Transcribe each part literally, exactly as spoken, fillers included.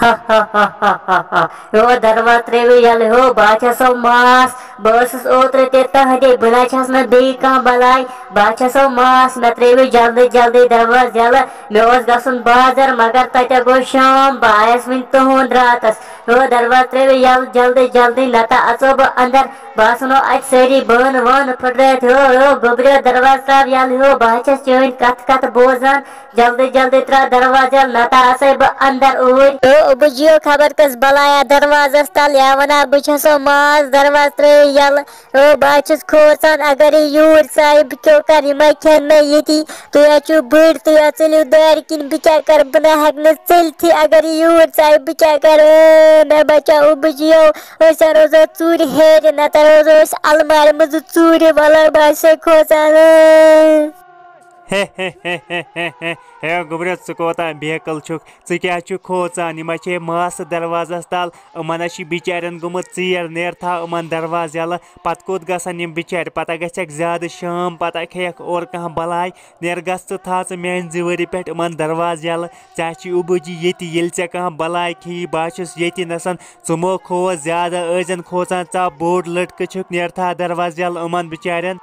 ہا ہا ہا ہا ہا ہا۔ ہیو دروازٕ ترٛٲوِو یَلہٕ ہیو، بہٕ ہا چھَسو ماس۔ بہٕ ٲسٕس اوترٕ تہِ تُہٕنٛدے، بہٕ نہ چھَس نہٕ بیٚیہِ کانٛہہ بَلاے۔ بہٕ ہا چھَسو ماس، مےٚ ترٛٲوِو جلدی جلدی دروازٕ یَلہٕ۔ مےٚ اوس گژھُن بازر، مگر تَتہِ گوٚو شام، بہٕ آیَس وٕنہِ تُہُنٛد راتَس۔ ہیو دروازٕ ترٛٲوِو یَلہٕ جلدی جلدی، نَتہٕ اَژو بہٕ اَندَر۔ بہٕ آسَنو اَتہِ سٲری بانہٕ وانہٕ پھٕٹرٲیِتھ۔ ہیو ہیو گوٚبریو، دروازٕ ترٛاو یَلہٕ ہیو، بہٕ ہا چھَس چٲنۍ کَتھ کَتھ بوزان۔ جلدی جلدی ترٛاو دروازٕ یَلہٕ، نَتہٕ آسَے بہٕ اَندَر اوٗرۍ۔ او ابوٗ جِیو، خبر کۄس بَلایا دروازَس تَل، یا وَنا بہٕ چھَسو ماس، دروازٕ ترٛٲیِو یَلہٕ۔ او بہٕ حظ چھَس کھوژان، اگر یہِ یوٗرۍ ژایہِ، بہٕ کیٛاہ کَرٕ، یِم ہا کھٮ۪ن مےٚ ییٚتی۔ تُہۍ حظ چھِو بٔڑۍ، تُہۍ حظ ژٔلِو دارِ کِنۍ، بہٕ کیٛاہ کَرٕ، بہٕ نہ ہٮ۪کہٕ نہٕ ژٔلتھٕے، اگر یہِ یوٗرۍ ژایہِ، بہٕ کیٛاہ کَرٕ؟ اۭں، مےٚ بَچاو ابوٗ جِیو، أسۍ ہا روزو ژوٗرِ ہیرِ، نَتہٕ روزو أسۍ اَلمارِ منٛز ژوٗرِ، وَلہٕ بہٕ حظ چھَسَے کھوژان۔ اۭں۔ ہے گوٚبریا، ژٕ کوتاہ بیقل چھُکھ؟ ژٕ کیٛاہ چھُکھ کھوژان؟ یِم ہا چھے ماسہٕ دروازس تل، یِمن ہا چھِ بِچارٮ۪ن گوٚمُت ژیر، نیر تھاو یِمن دروازٕ یَلہٕ۔ پتہٕ کوٚت گژھن یِم بِچارِ؟ پتہٕ گژھٮ۪کھ زیادٕ شام، پتہٕ کھیٚیَکھ اورٕ کانٛہہ بلاے۔ نیر گژھ ژٕ، تھاو ژٕ میانہِ ذِمہٕ وٲری پٮ۪ٹھ یِمن دروازٕ یَلہٕ۔ ژےٚ ہا چھُے ابوٗ جی ییٚتی، ییٚلہِ ژےٚ کانٛہہ بلاے کھیٚیی، بہٕ ہا چھُس ییٚتی نَسَن۔ ژٕ مہٕ کھوژ زیادٕ، ٲسۍزٮ۪ن کھوژان، ژٕ ہا بوٚڑ لٔڑکہٕ چھُکھ، نیر تھاو دروازٕ یَلہٕ یِمن بِچارٮ۪ن۔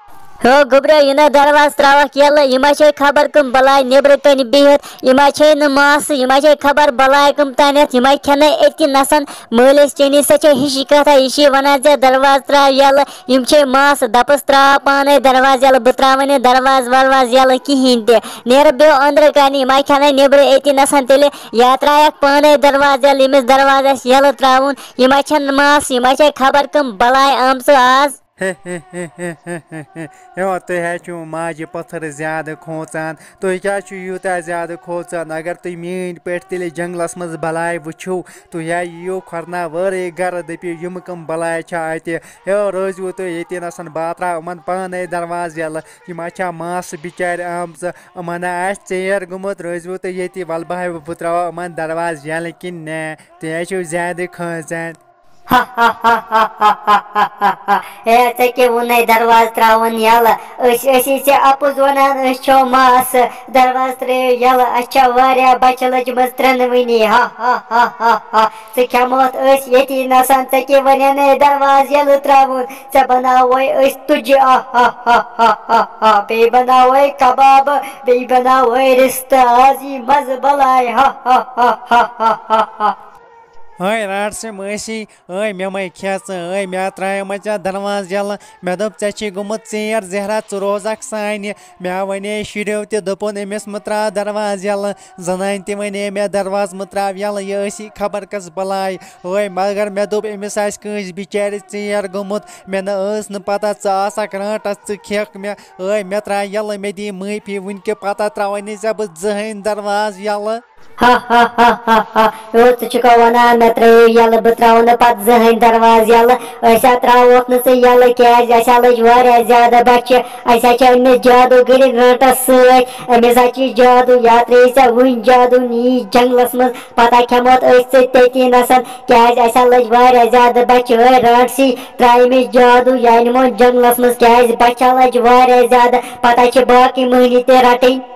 ہیو گوٚبریو، یہِ نہ دروازٕ ترٛاوَکھ یَلہٕ، یِم ہا چھے خبر کٕم بلاے نیٚبرٕ کَنہِ بِہِتھ، یِم ہا چھے نہٕ ماسہٕ، یِم ہا چھے خبر بلاے کٕم تانٮ۪تھ، یِم ہا کھٮ۪نَے أتی نَسَن۔ مٲلِس چٲنِس سۄ چھے ہِشی کَتھا، یہِ چھے وَنان ژےٚ دروازٕ ترٛاو یَلہٕ، یِم چھے ماسہٕ، دَپَس ترٛاو پانَے دروازٕ یَلہٕ، بہٕ ترٛاوَے نہٕ دروازٕ وروازٕ یَلہٕ کِہیٖنۍ تہِ۔ نیرٕ بیٚہو أنٛدرٕ کَنہِ، یِم ہا کھٮ۪نَے نیٚبرٕ أتی نَسَن تیٚلہِ، یا ترٛایَکھ پانَے دروازٕ یَلہٕ، ییٚمِس دروازٕ آسہِ یَلہٕ ترٛاوُن۔ یِم ہا چھَنہٕ ماسہٕ، یِم ہا چھے خبر کٕم بلاے آمژٕ آز۔ ہیو، تُہۍ حظ چھِو ماجہِ پٔتھٕر زیادٕ کھوژان۔ تُہۍ کیٛازِ چھِو یوٗتاہ زیادٕ کھوژان؟ اگر تُہۍ میٛٲنۍ پٲٹھۍ تیٚلہِ جنٛگلَس منٛز بلاے وٕچھِو، تُہۍ ہا یِیِو کھۄرنا وٲرٕے گَرٕ، دٔپِو، یِم کٕم بلاے چھا اَتہِ؟ ہیو، روزِوٕ تُہۍ ییٚتی نَسَن، بہٕ ہا ترٛاوٕ یِمَن پانَے دروازٕ یَلہٕ۔ یِم ہا چھا ماسہٕ بِچارِ آمژٕ؟ یِمَن ہا آسہِ ژیر گوٚمُت، روزِوٕ تُہۍ ییٚتی۔ وَلہٕ بہٕ ہا، بہٕ ترٛاوٕ یِمَن دروازٕ یَلہٕ کِنہٕ نہ؟ تُہۍ حظ چھِو زیادٕ کھوژان۔ ہے، ژےٚ کیٛاہ ووٚنے دروازٕ ترٛاوُن یَلہٕ؟ أسۍ ٲسی ژےٚ اَپُز وَنان، أسۍ چھو ماسہٕ۔ دروازٕ ترٛٲیِو یَلہٕ، اَسہِ چھےٚ واریاہ بَچہِ لٔجمٕژ ترٛٮ۪نوٕنی۔ ہا، ہا، ہا، ہا، ہا۔ ژٕ کھٮ۪موتھ أسۍ ییٚتی نَسَن، ژےٚ کیٛاہ وَنینے دروازٕ یَلہٕ ترٛاوُن؟ ژےٚ بَناووے أسۍ تُجہِ، آ، ہا، ہا، ہا، ہا، ہا۔ بیٚیہِ بَناووے کَبابہٕ، بیٚیہِ بَناووے رِستہٕ۔ آز یی مَزٕ بَلاے، ہا، ہا، ہا، ہا۔ ہٲے، رانٛٹہٕ سٕے مٲسی، ٲے، مےٚ مَے کھےٚ ژٕ، ٲے، مےٚ ترٛایے مےٚ ژےٚ دروازٕ یَلہٕ۔ مےٚ دوٚپ، ژےٚ چھی گوٚمُت ژیر، زہرا، ژٕ روزَکھ سانہِ۔ مےٚ وَنے شُریو تہِ، دوٚپُن، أمِس مہٕ ترٛاو دروازٕ یَلہٕ۔ زَنانہِ تہِ وَنے مےٚ، دروازٕ مہٕ ترٛاو یَلہٕ، یہِ ٲسی خبر کۄس بَلاے۔ ٲے، مگر مےٚ دوٚپ، أمِس آسہِ کٲنٛسہِ بِچارِ ژیر گوٚمُت۔ مےٚ نہ ٲس نہٕ پَتہ ژٕ آسَکھ رانٛٹَس، ژٕ کھیٚکھ مےٚ۔ ٲے، مےٚ ترٛاو یَلہٕ، مےٚ دِ معٲفی، وٕنہِ کہِ پَتہ ترٛاوَے نہٕ ژےٚ بہٕ زٕہٕنۍ دروازٕ یَلہٕ۔ ہا ہا ہا ہا ہا۔ یو، ژٕ چھُکھا وَنان مےٚ ترٛٲیِو یَلہٕ، بہٕ ترٛاوٕ نہٕ پَتہٕ زٕہٕنۍ دروازٕ یَلہٕ؟ أسۍ ہا ترٛاوہوکھ نہٕ ژٕ یَلہٕ، کیٛازِ اَسہِ ہا لٔج واریاہ زیادٕ بۄچھِ۔ اَسہِ ہا چھِ أنۍمٕتۍ جادوٗگٔرۍ رانٛٹَس سۭتۍ۔ أمِس ہا چھِ جادوٗ، یا ترٛٲیِو ژےٚ وٕنۍ جادوٗ نِیی جنٛگلَس منٛز، پَتہٕ ہا کھٮ۪موتھ أسۍ ژٕ تٔتی نَسَن، کیٛازِ اَسہِ ہا لٔج واریاہ زیادٕ بۄچھِ۔ ہے رانٛٹسٕے، ترٛایہِ أمِس جادوٗ، یا نِمون جنٛگلَس منٛز، کیٛازِ بۄچھِ ہا لَجہِ واریاہ زیادٕ، پَتہٕ ہا چھِ باقٕے مٔہنی تہِ رَٹٕنۍ۔